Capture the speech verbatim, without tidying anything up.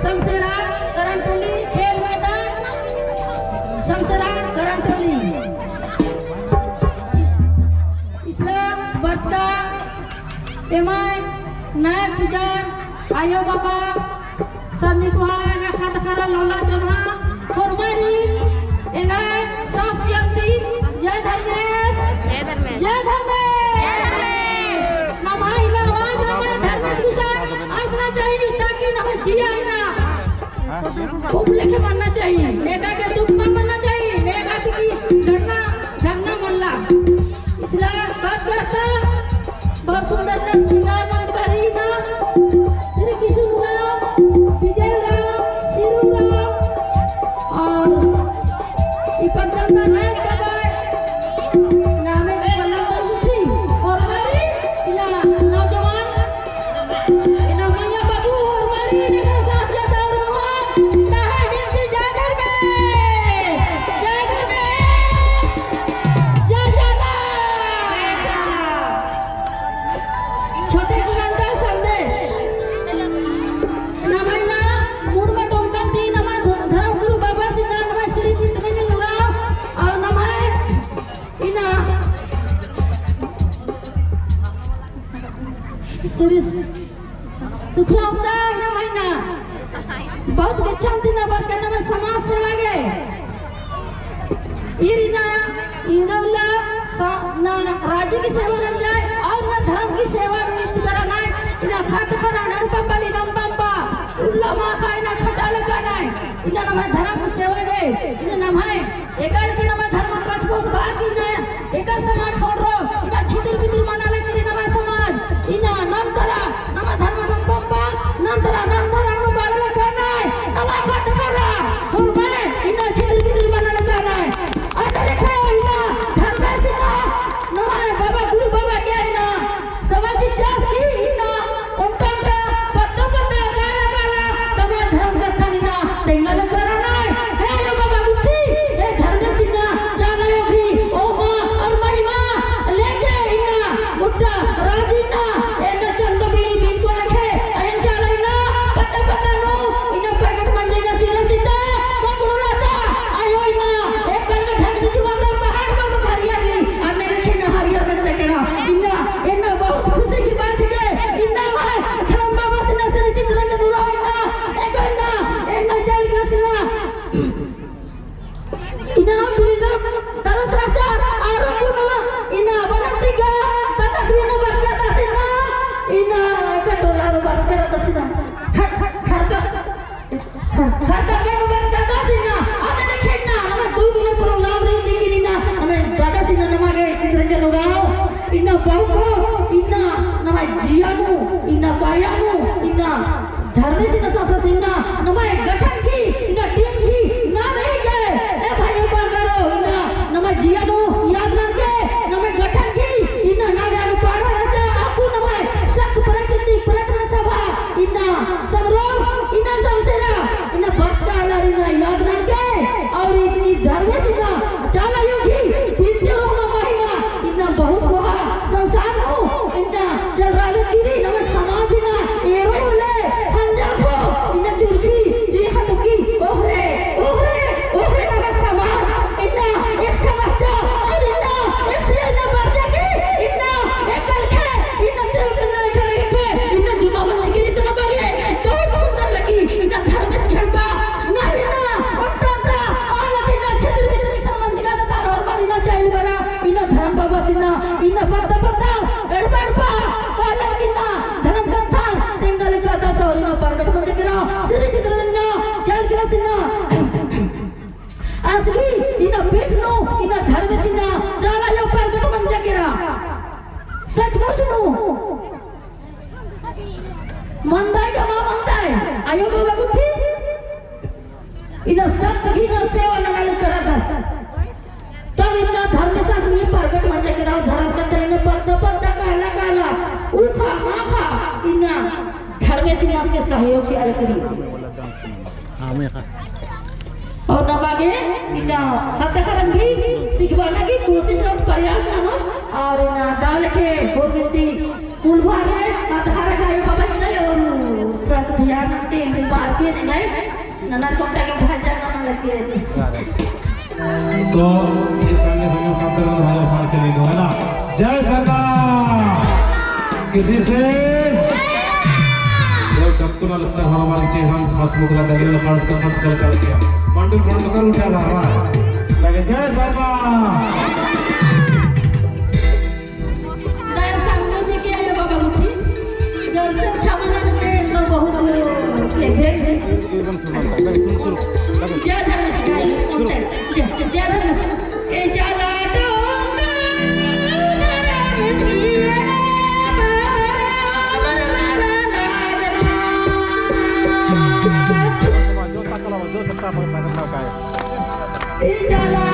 समसेरा करन टोली खेल मैदान, समसेरा करन टोली। इस-, इसला बरचका एम्है नया पुजार आयो बाबा संदी कोहा एंगा ख़द्द ख़र्रा लोला जोन्हा होरमारिन एंगा सास जयंती। जय धर्मेस। जय धर्मेस। जय धर्मेस। जय धर्मेस। नम्है इन्ना आवाज नम्है धर्मेस गुसन अइसना चाहिए ताकि नम्है जिया इन्ना खूब लेखे मन्ना चाहिए। नेका गे दुख मल मन्ना चाहिए। नेका गे कि झगड़ा, झगड़ा मल्ला। इसला कत्था बहुत सुंदर से श्रृंगार मंच कर रही ना। श्री किशुन राम, विजय राम, सिरू राम और ई पंचम नारायण बाबा नामे बल्ला दरुथी और हमारी इन्ना नौजवान इन्ना मइय्याँ बाबू होरमारिन एंगा साथ जताओ रओ। ताहे दिन की जय धर्मेस, जय धर्मेस, जय जवान। छोटे कुरान का संदेश। नम्है इन्ना मुड़मा टोंका ती नम्है धर्म गुरु बाबासिन नम्है श्री चितरंजन उराँव और नम्है इन्ना श्री सुखला उराँव इन्ना महीना बहुत गेच्छा ती ना बात करना में समाज सेवा गे। ईर इन्ना इन्ना उल्ला स-, ना राजी की सेवा नंजय और ना धर्म की सेवा नृत्य करा नाय। इन्ना ख़द्द ख़र्रा नड़पा पली लंबा लंबा उल्ला माख़ा इन्ना खटा लगा नाय। इन्ना नम्है धर्म सेवा गे, इन्ना नम्है एका लेकिन नम्है धर्म पछबोत बाकी ना, एका समाज फोड़रो, इन्ना छितिर बितिर मना लेकिन नम्है समाज, इन्ना नंतरा, नम्है धर्म नम पप्पा, नंतरा, नंतरा नु बाला लेका नाय, नम्है ख़द्द ख़र्रा, होरमा, इन्ना छितिर बितिर मना लेका नाय। अंदर खे इन्ना धर्मेस इन्ना, नम्है बाबा गुरु बाबा क्या इन्ना, समाजिक चास की इन्ना ओन्टा ओन्टा पद्दा पद्दा गाला गाला तमा धर्म कत्थन इन्ना तेंगा लगा रअनर। हे आयो बाबा गुट्ठी, हे धर्मेस इन्ना चाला आयो गही ओहमा और महिमा लेके इन्ना गुट्टा राजी इन्ना एन्ने चंदो बीड़ी बिनको लेखे एन चाला इन्ना पद्दा पद्दा नू इन्ना प्रगट मंजकी सिरा सिता कोकड़ू रअदर। आयो इन्ना एकल का ढक बिचु माता पहाड़ पर हरियाली अन्ने लेखे इन्ना हरियर मंजा केरा। इन्ना एन्ने बहुत खुशी की बात है। इन्ना भाई धर्म बाबासिन श्री चितरंजन उराँव इन्ना, एका इन्ना, एन्ने चाला आयो सिना। इन्ना बिरिंदर दरस राजा आरो कुना, इन्ना बनतिगा, दरस इन्ना बरचका दस इन्ना, इन्ना कटोला रो बरचका दस इन्ना। खर, खर, खर, खर। सरकार के नंबर दादा सिन्ना, अबे खेलना, नम्है दू किलो program रई, लेकिन इन्ना, नम्है दादा सिन्ना नमा गे चितरंजन उराँव, इन्ना बहुत, इन्ना, नम्है जिया नू, इन्ना काया नू, इन्ना धर्मेस इन्ना साथ सिन्ना, नम्है गठन की, इन्ना team की, ना रई गे, ए भाई, ए बांगरो, इन्ना, नम्है जिया नू, याद रखे, नम्है गठन की, इन्ना, ना गे पाड़ा राजा, अक्कु नम्है, सत प्रकृति, प्रार्थना सभा, इन्ना समरोह, इन्ना समसेरा, इन्ना बरचका आलर इन्ना याद ननके, और ई धर्मेस इन्ना चाला आयो गही, बिद्या रोहना महिमा, इन्ना बहुत कोहा, संसार नू, इन्ना चलराजन किरी, नम्है समाज इन्ना, एरो होले, हंजा को, इन्ना चुरखी, जी हतुकी, ओहरे, ओहरे, ओहरे नम्है समाज, इन्ना एक समस्या, और इन्ना एक से इन्ना बरचकी, इन्ना एक कलखे, इन्ना ते इन्ना जुमा मंजकी इतना बगे, बहुत सुंदर लगी। इन्ना धर्मेस खेलबा, ना इन्ना, ओन्टा ओन्टा, आला इन्ना छेत्र भीतर एक समान जगह ता रोड पर इन्ना चाइल बरा, इन्ना धर्म बाबासिन, इन्ना पद्दा पद्दा, एड़पा एड़पा, काला इन्ना धर्म कत्था, तेंगा लेका ता सौर इन्ना प्रगट मंजा केरा, श्री चितरंजन, चाइल केरा सिन्ना। आस गही इन्ना पीठ नू, इन्ना धर्मेस इन्ना चाला आयो प्रगट मंजा केरा। सचमुच नू। मंदाय का मा मंदाय? आयो बाबा गुट्ठी। इन्ना सत गही इन्ना सेवा नना ले करदस। तब इन्ना धर्मेस आस गही प्रगट मंजा केरा धर्म कत्था इन्ना पद्दा पद्दा काला काला। उखा माखा इन्ना धर्मेस इन्ना आस गे सहयोग चिआ लगी। हाँ, मैं खा। और नमा गे इन्ना ख़द्द ख़र्रन भी सिखाबअना की कोशिश और प्रयास ननोत और इन्ना दव लेखे होरमर ती कुल बारे ख़द्द ख़र्रा का आयो बाबा चाहिए और थोड़ा ध्यान रखते हैं, बात ये नहीं है, ननर को क्या भजन गाना लगती है जी। तो इस संगे संगे खातिर भाई उठान के लिए है ना, जय सरना। किसी से? जब डबकुना लगता हमारे चेहरा में सांस मुकला गले में खड़ कर, खड़ कर, खड़ कर। मंडल खड़ कर उठा रहा है। लगे, जय सरना। दया संगो जी के आयो बाबा गुट्ठी, जल से छामरन के तो बहुत के भेंट है। जय धर्मेश, जय, जय, जय धर्मेश। ए चला टोंका धर्मेश की एड़ा बाबा मर मरा लागना। जो तकला, जो तकला, तकला का है। ए चला